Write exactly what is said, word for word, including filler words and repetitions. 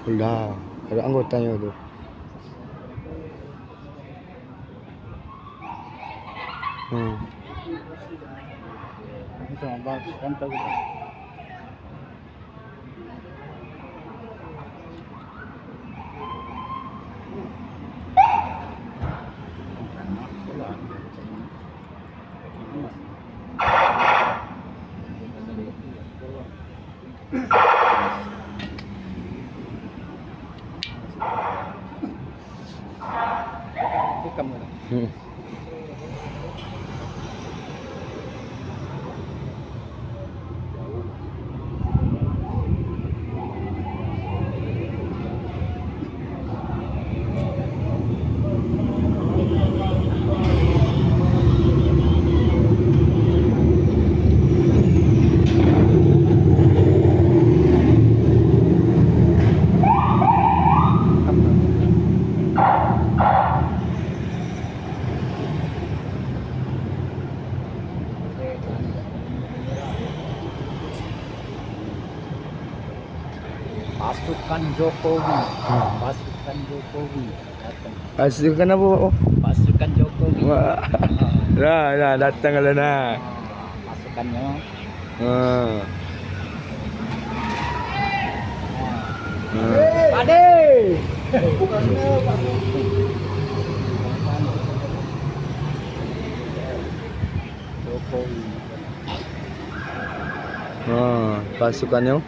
Lah, ado anggotanyo tu. Hmm. Itu abang, kan tahu. Hmm. Pasukan Jokowi. Hmm. Pasukan Jokowi datang. Pasukan apo? Pasukan Jokowi. Wah. Ah. Nah, nah, datang lah, nah. Ah, pasukannyo. Ah. Ah. Pade. Jokowi. Ah, pasukannyo.